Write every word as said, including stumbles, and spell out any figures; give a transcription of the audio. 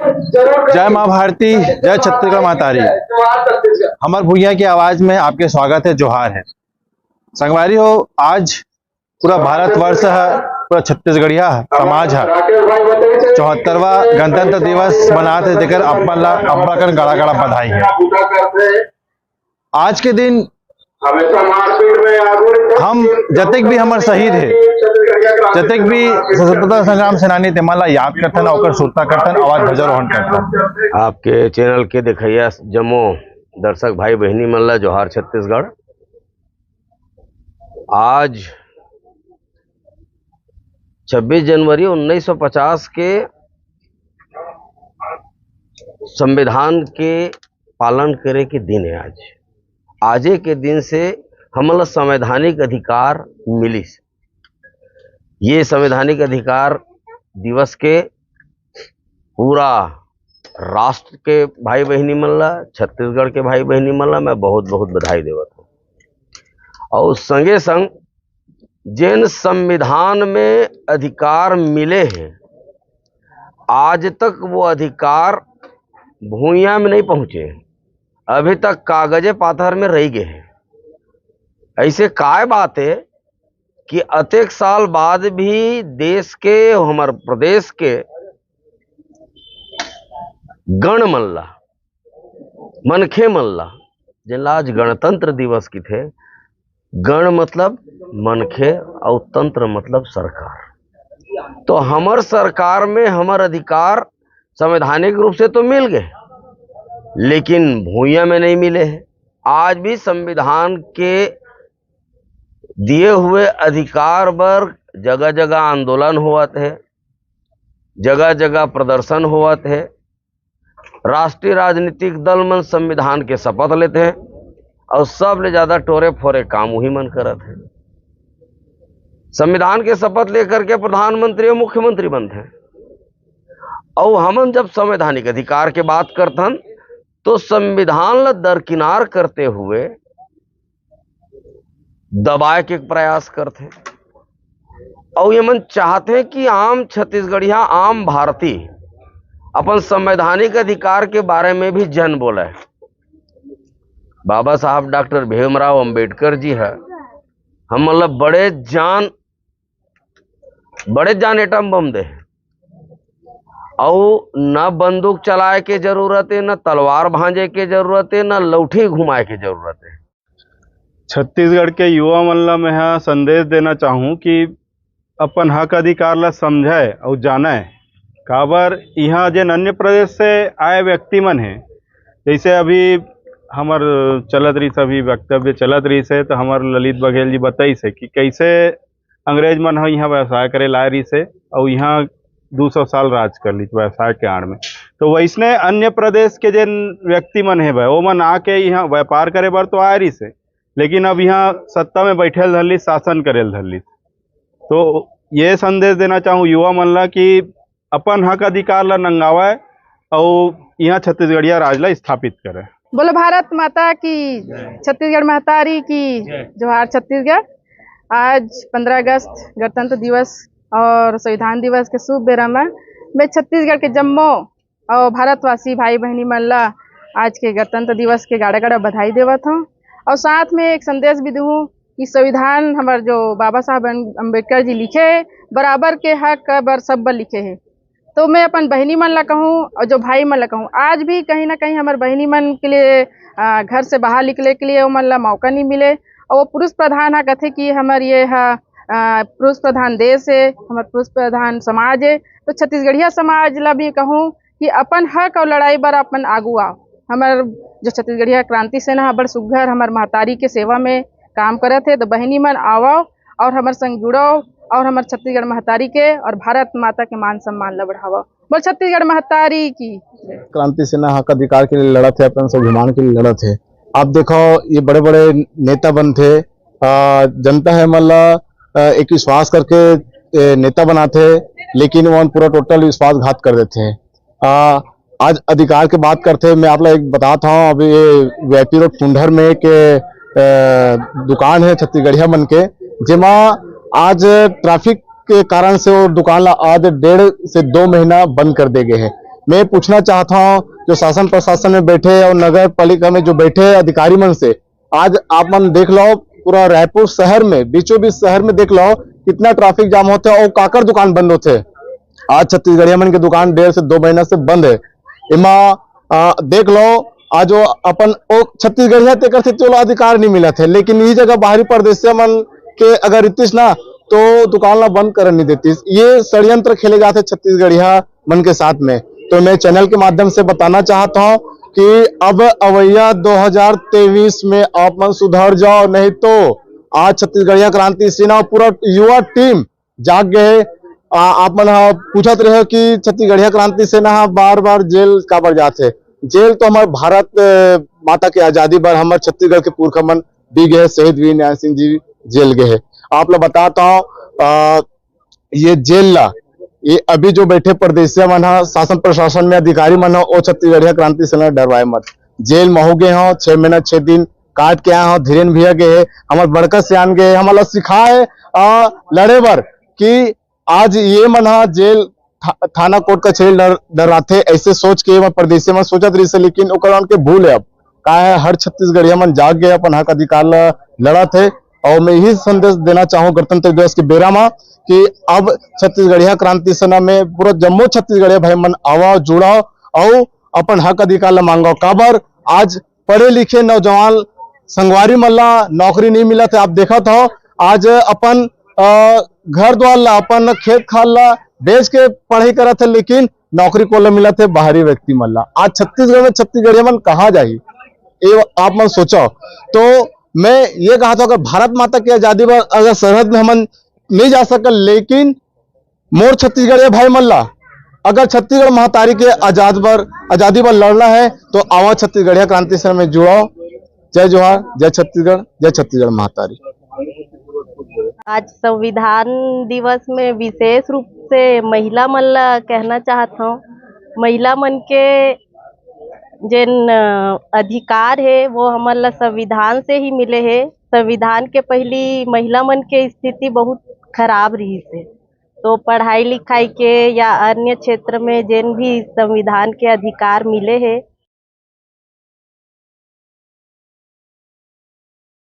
जय माँ भारती, जय छत्तीसगढ़ महतारी। हमर भुइयां की आवाज में आपके स्वागत है, जोहार है। संगवारी हो, आज पूरा भारतवर्ष है, पूरा छत्तीसगढ़िया समाज है, चौहत्तरवां गणतंत्र दिवस मनात है, जेकर अपन ला अब्बड़ कन गड़ा गड़ा बधाई है। आज के दिन हम जतेक भी हमर शहीद हे, जतेक भी स्वतंत्रता संग्राम सेनानी, तेमन ला याद करथन, ओकर सुरता करथन, आवाज ध्वजारोहण करथन। आपके चैनल के देखइया जम्मो दर्शक भाई बहिनी मन ला जोहार छत्तीसगढ़। आज छब्बीस जनवरी उन्नीस सौ पचास के संविधान के पालन करे के दिन है आज। आजे के दिन से हमन ला संवैधानिक अधिकार मिलिस। ये संवैधानिक अधिकार दिवस के पूरा राष्ट्र के भाई बहिनी मन ला, छत्तीसगढ़ के भाई बहिनी मन ला मैं बहुत बहुत बधाई देवत हूँ। और संगे संग जेन संविधान में अधिकार मिले हे, आज तक वो अधिकार भुइयां में नहीं पहुंचे, अभी तक कागजे पाथर में रह गए हैं। ऐसे काय बात है कि अतेक साल बाद भी देश के, हमर प्रदेश के गण मन ला, मनखे मन ला, जेन ला आज गणतंत्र दिवस किथे, गण मतलब मनखे अउ तंत्र मतलब सरकार। तो हमर सरकार में हमर अधिकार संवैधानिक रूप से तो मिल गए, लेकिन भुइयां में नहीं मिले हैं। आज भी संविधान के दिए हुए अधिकार बर जगह जगह आंदोलन होवत है, जगह जगह प्रदर्शन होवत है। राष्ट्रीय राजनीतिक दल मन संविधान के शपथ लेथे अउ सबले ज्यादा टोरे फोरे काम उही मन करत हे। संविधान के शपथ लेकर के प्रधानमंत्री अउ मुख्यमंत्री बनथे। अउ हमन जब संवैधानिक अधिकार के बात करथन, तो संविधान ला दरकिनार करते हुए दबाए के प्रयास करथे। अउ ये मन चाहथे कि आम छत्तीसगढ़िया, आम भारती अपन संवैधानिक अधिकार के बारे में भी जन बोले। बाबा साहब डॉक्टर भीमराव अंबेडकर जी ह हमन ला बड़े जान, बड़े जान एटम बम दे। अउ न बंदूक चलाए के जरूरत है, न तलवार भांजे के जरूरत है, न लौठी घुमाए के जरूरत है। छत्तीसगढ़ के युवा मन ला मैं ह संदेश देना चाहूँ कि अपन हक अधिकार ला समझय अउ जानय। काबर इहाँ जेन अन्य प्रदेश से आए व्यक्ति मन हे, जैसे अभी हमर चलत रहिस, अभी वक्तव्य चलत रहिस हे, तो हमर ललित बघेल जी बताइस हे कि कैसे अंग्रेज मन ह इहाँ व्यवसाय करे लाए रहिस हे, अउ इहाँ दू सौ साल राज कर लिस व्यवसाय के आड़ में। तो वैसने अन्य प्रदेश के जेन व्यक्ति मन हे भाई, वो मन आके इहाँ व्यापार करे बर तो आए रहिस हे, लेकिन अब इहाँ सत्ता में बैठे ल धर लिस, शासन करे ल धर लिस। तो ये संदेश देना चाहूँ युवा मन ला कि अपन हक अधिकार ला नंगावय अउ इहाँ छत्तीसगढ़िया राज ला स्थापित करे। बोलो भारत माता की, छत्तीसगढ़ महतारी की, जोहार छत्तीसगढ़। आज पंद्रह अगस्त गणतंत्र दिवस और संविधान दिवस के शुभ बेरा में मैं छत्तीसगढ़ के जम्मो अउ भारतवासी भाई बहिनी मन ला आज के गणतंत्र दिवस के गाड़ा गाड़ा बधाई देवत हूँ। अउ साथ में एक संदेश भी दूँ कि संविधान हमर जो बाबा साहब अं-, अम्बेडकर जी लिखे हे, बराबर के हक बर सब बर लिखे हे। तो मैं अपन बहिनी मन ला कहूँ और जो भाई मन ला कहूँ, आज भी कहीं ना कहीं हमर बहिनी मन के लिए, आ, घर से बाहर निकले के लिए ओमन ला मौका नहीं मिले। और वो पुरुष प्रधान हा कथे कि हमर ये हा, आ, पुरुष प्रधान देश है, हमर पुरुष प्रधान समाज है। तो छत्तीसगढ़िया समाज ला भी कहूँ कि अपन हक और लड़ाई बर अपन आगू आओ। हमर जो छत्तीसगढ़िया क्रांति सेना हा बड़ सुग्घर हमर महतारी के सेवा में काम करत है, तो बहिनी मन आवो और हमर संग जुड़ो और हमर छत्तीसगढ़ महतारी के और भारत माता के मान सम्मान ला बढ़ावो। बोल छत्तीसगढ़ महतारी की। क्रांति सेना हक अधिकार के लिए लड़त है, अपन स्वाभिमान के लिए लड़त है। आप देखो, ये बड़े बड़े नेता बनथे, आ, जनता हे मन ला, आ, एक विश्वास करके, ए, नेता बनाथे, लेकिन वो पूरा टोटल विश्वासघात कर देथे। आ, आज अधिकार के बात करथे, मैं आप ला एक बतात हूँ, अभी ये वीआईपी रोड कुंडहर में एक, ए, दुकान है छत्तीसगढ़िया मन के, जेमा आज ट्रैफिक के कारण से वो दुकान ला आज डेढ़ से दो महीना बंद कर दे गए हैं। मैं पूछना चाहता हूँ जो शासन प्रशासन में बैठे और नगर पालिका में जो बैठे अधिकारी मन से, आज आप मन देख लो, पूरा रायपुर शहर में, बीचों बीच शहर में देख लो, कितना ट्रैफिक जाम होते और काकर दुकान बंद होते। आज छत्तीसगढ़िया मन के दुकान डेढ़ से दो महीना से बंद है। एमा आ, देख लो, आज वो अपन ओ छत्तीसगढ़िया तेकर से चलो अधिकार नहीं मिलत है, लेकिन यही जगह बाहरी परदेसिया मन के अगर रितिस ना, तो दुकान ला बंद करन नहीं देतिस। ये षड्यंत्र खेले जाते छत्तीसगढ़िया मन के साथ में। तो मैं चैनल के माध्यम से बताना चाहता हूँ कि अब अवैया दो हज़ार तेईस में आप मन सुधर जाओ, नहीं तो आज छत्तीसगढ़िया क्रांति सेना पूरा युवा टीम जाग गए। आ, आप मन ह पूछत रहे कि छत्तीसगढ़िया क्रांति सेना ह बार बार जेल काबर जाथे। जेल तो हमर भारत, अ, माता के आजादी बर, हमर छत्तीसगढ़ के पुरखा मन भी गए, शहीद वीर नारायण सिंह जी जेल गए। आप ला बताता हूँ, अ, ये जेल ला, ये अभी जो बैठे परदेसिया मन ह, शासन प्रशासन में अधिकारी मन ह, ओ छत्तीसगढ़िया क्रांति सेना डरवाए मत। जेल में हो गए हो, छह महीना छह दिन काट के आए हो, धीरेन भैया गए है, हमर बड़का सियान गए है, हमला सिखाए, आ, लड़े बर कि आज ये मन ह जेल, था-, थाना कोर्ट कचहरी डर-, डराथे, ऐसे सोच के ये मन परदेसी मन सोचत रहिस हे, लेकिन ओकर मन के भूल है। अब का है, हर छत्तीसगढ़िया मन जाग गए, अपन हक अधिकार ला लड़त है। और मैं यही संदेश देना चाहूँ गणतंत्र दिवस के बेरा मा कि अब छत्तीसगढ़िया क्रांति सेना में पूरा जम्मो छत्तीसगढ़िया भाई मन आवा, जुड़ाओ और अपन हक अधिकार ला मांगो। काबर आज पढ़े लिखे नौजवान संगवारी मन ला नौकरी नहीं मिलत है। आप देखत हो, आज अपन, अ, घर द्वार ला, अपन खेत खार ला बेच के पढ़ाई करत है, लेकिन नौकरी कोला मिलत है बाहरी व्यक्ति मन ला। आज छत्तीसगढ़ में छत्तीसगढ़िया मन कहाँ जाही, ये आप मन सोचो। तो मैं ये कहा था, अगर भारत माता की आजादी बर अगर सरहद में हमन नहीं जा सकल, लेकिन मोर छत्तीसगढ़िया भाई मन ला अगर छत्तीसगढ़ महतारी के आजाद बर, आजादी बर लड़ना है, तो आवा छत्तीसगढ़िया क्रांति सेना में जुड़ाओ। जय जोहार, जय छत्तीसगढ़, जय छत्तीसगढ़ महतारी। आज संविधान दिवस में विशेष रूप से महिला मन ला कहना चाहत हूँ, महिला मन के जेन, अ, अधिकार हे, वो हमन ला संविधान से ही मिले हे। संविधान के पहली महिला मन के स्थिति बहुत खराब रहिस हे, तो पढ़ाई लिखाई के या अन्य क्षेत्र में जेन भी संविधान के अधिकार मिले हे,